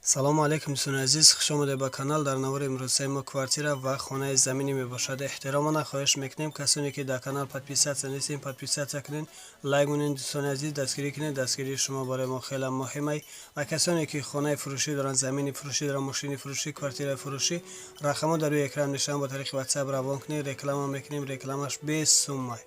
Салому алейкум, дӯстони азиз, хуш омадед ба канал. Дар навори имрӯзаи мо квартира ва хонаи заминӣ мебошад. Эҳтиромона хоҳиш мекунем, касоне ки дар канал подписаться нестем, подписаться кунед, лайк монед. Дӯстони азиз, дастгирӣ кунед. Дастгирии шумо барои мо хеле муҳимай. Ва касоне ки хонаи фурӯшӣ доранд, замини фурӯшӣ доранд, мошини фурӯшӣ, квартираи фурӯшӣ, рақамҳо дар рӯи экран мешаванд, ба тариқи WhatsApp равон кунед. Реклама мекунем, рекламаш бесуммай.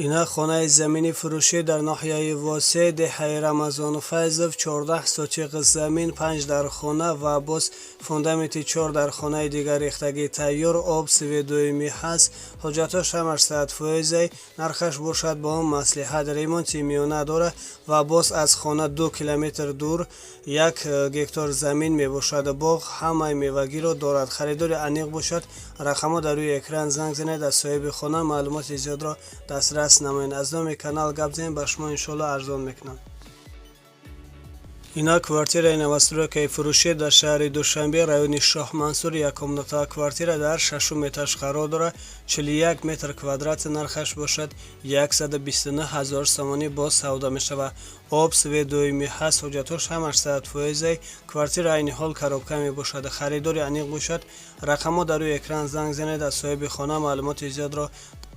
Ина хонаи замини фурӯшӣ дар ноҳияи Восеъ, деҳаи Рамазону Файзов, 14 сотиқ замин, 5 дар хона ва боз фундаменти 4 дар хонаи дигар рехтагӣ тайёр, об, свет доимӣ ҳаст, ҳуҷҷатҳош ҳамаш 100 фоизай, нархаш бошад бо маслиҳат, ремонти миёна дорад ва боз аз хона 2 километр дур 1 гектар замин мебошад. Боғ ҳамаи мевагиро дорад. Харидори аниқ бошад, рақамҳо дар рӯи экран, занг занед, аз соҳиби хона маълумоти зиёдро дастрас намоед. Аз номи канал гап занед, ба шумо иншоалло арзон мекунам. Ина квартираи новостройкаи фурӯшӣ дар шаҳри Душанбе, райони Шоҳмансур, яккомната квартира дар шашум этаж қарор дорад, 41 метр квадрат, нархаш бошад 129 ҳазор сомонӣ, боз савдо мешавад. Об, свет доимӣ ҳаст, ҳуҷҷатҳош ҳамаш 100 фоизай, квартира айни ҳол коробка мебошад. Харидори аниқ бошад, рақамҳо дар рӯи экран, занг занед, аз соҳиби хона маълумоти зиёдро.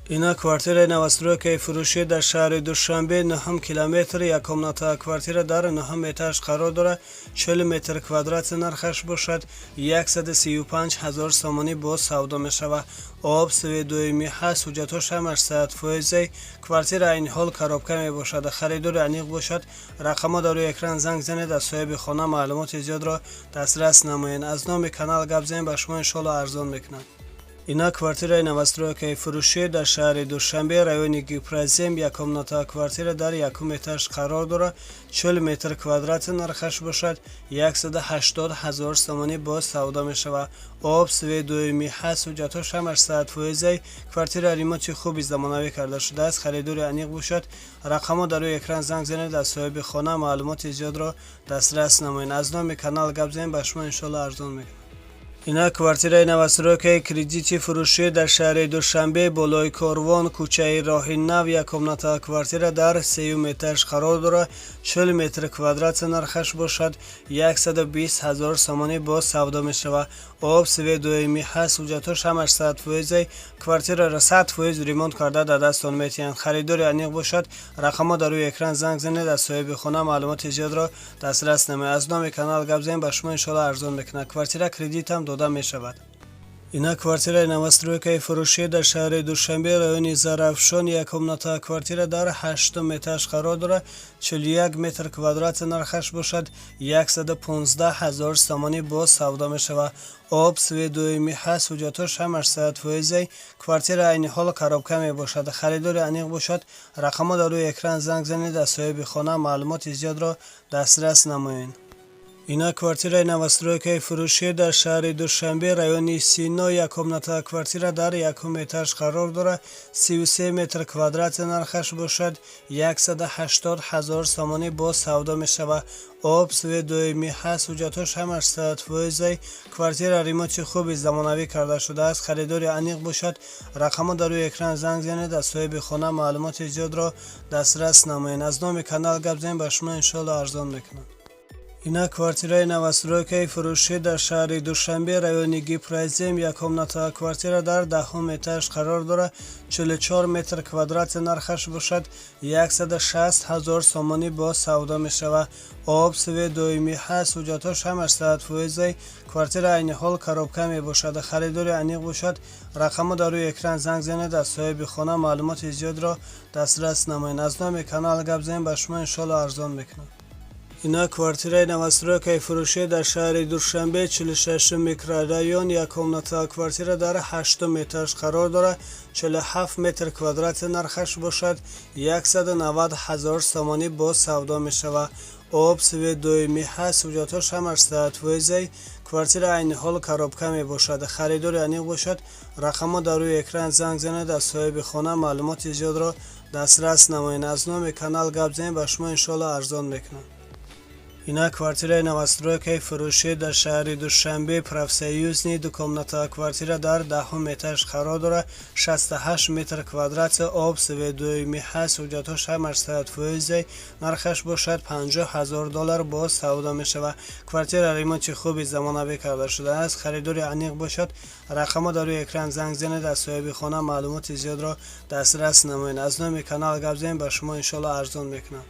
Ина квартираи новостройкаи фурӯшӣ дар шаҳри Душанбе, нуҳум километр, яккомната квартира дар нуҳум этаж қарор дорад, 40 метр квадрат, нархаш бошад 135 ҳазор сомонӣ, боз савдо мешавад. Об, свет доимӣ ҳаст, ҳуҷҷатҳош ҳамаш 100 фоизай, квартира айни ҳол коробка мебошад. Харидори аниқ бошад, рақамҳо дар рӯи экран, занг занед, аз соҳиби хона маълумоти зиёдро дастрас намоед. Аз номи канал гап занед, ба шумо иншоалло арзон мекунам. Ина квартираи новостройкаи фурӯшӣ дар шаҳри Душанбе, райони Гипрозем, яккомната квартира дар якум этаж қарор дорад, 40 метр квадрат, нархаш бошад 180 ҳазор сомонӣ, боз савдо мешавад. Об, свет доимӣ ҳаст, ҳуҷҷатҳош ҳамаш 100 фоизай, квартира ремонти хуби замонавӣ карда шудааст. Харидори аниқ бошад, рақамҳо дар рӯи экран, занг занед, аз соҳиби хона маълумоти зиёдро дастрас намоед. Аз номи канал гап занед, ба шумо иншоалло арзон мекунам. Ина квартираи новостройкаи кредити фурӯшӣ дар шаҳри Душанбе, болои Корвон, кӯчаи Роҳи Нав, яккомната квартира дар сеюм этаж қарор дорад, 40 метр квадрат, нархаш бошад 120 ҳазор сомонӣ, боз савдо мешавад. Об, свет доимӣ ҳаст, ҳуҷҷатҳош ҳамаш 100 фоизай, квартираро 100% ремонт карда дар дастон метиҳанд. Харидори аниқ бошад, рақамҳо дар рӯи экран, занг занед, аз соҳиби хона маълумоти зиёдро дастрас намоед. Аз номи канал гап занед, ба шумо иншоалло арзон мекунад. Квартира кредитам дода мешавад. Ина квартираи новостройкаи фурӯшӣ дар шаҳри Душанбе, райони Зарафшон, яккомната квартира дар ҳаштум этаж қарор дорад, 41 метр квадрат, нархаш бошад 115 ҳазор сомонӣ, боз савдо мешавад. Об, свет доимӣ ҳаст, ҳуҷҷатҳош ҳамаш 100 фоизай, квартира айни ҳол коробка мебошад. Харидори аниқ бошад, рақамҳо дар рӯи экран, занг занед, аз соҳиби хона маълумоти зиёдро дастрас намоед. Ина квартираи новостройкаи фурӯшӣ дар шаҳри Душанбе, райони Сино, яккомната квартира дар якум этаж қарор дорад, 33 метр квадрат, нархаш бошад 180 ҳазор сомонӣ, боз савдо мешавад. Об, свет доимӣ ҳаст, ҳуҷҷатҳош ҳамаш 100 фоизай, квартира ремонти хуби замонавӣ карда шудааст. Харидори аниқ бошад, рақамҳо дар рӯи экран, занг занед, аз соҳиби хона маълумоти зиёдро дастрас намоед. Аз номи канал гап занед, ба шумо иншоалло арзон мекунам. Ина квартираи новостройкаи фурӯшӣ дар шаҳри Душанбе, райони Гипрозем, яккомната квартира дар даҳум этаж қарор дорад, 44 метр квадрат, нархаш бошад 160 ҳазор сомонӣ, боз савдо мешавад. Об, свет доимӣ ҳаст, ҳуҷҷатҳош ҳамаш 100 фоизай, квартира айни ҳол коробка мебошад. Харидори аниқ бошад, рақамҳо дар рӯи экран, занг занед, аз соҳиби хона маълумоти зиёдро дастрас намоед. Аз номи канал гап занед, ба шумо иншоалло арзон мекунам. Ина квартираи новостройкаи фурӯшӣ дар шаҳри Душанбе, 46 микрорайон, яккомната квартира дар ҳаштум этаж қарор дорад, 47 метр квадрат, нархаш бошад 190 ҳазор сомонӣ, боз савдо мешавад. Об, свет доимӣ ҳаст, ҳуҷҷатҳош ҳамаш 100 фоизай, квартира айни ҳол коробка мебошад. Харидори аниқ бошад, рақамҳо дар рӯи экран, занг занед, аз соҳиби хона маълумоти зиёдро дастрас намоед. Аз номи канал гап занед, ба шумо иншоалло арзон мекунам. Ина квартираи новостройкаи фурӯшӣ дар шаҳри Душанбе, Профсоюзный, двухкомнатная квартира дар 10-ум этаж қарор дорад, 68 метр квадрат, об, свет доимӣ ҳаст, ҳуҷҷатҳош ҳамаш 100%, нархаш бошад 50 ҳазор доллар, боз савдо мешавад. Квартира ремонти хуби замонавӣ карда шудааст. Харидори аниқ бошад, рақамҳо дар рӯи экран, занг занед, аз соҳиби хона маълумоти зиёдро дастрас намоед. Аз номи канал гап занед, ба шумо иншоалло арзон мекунам.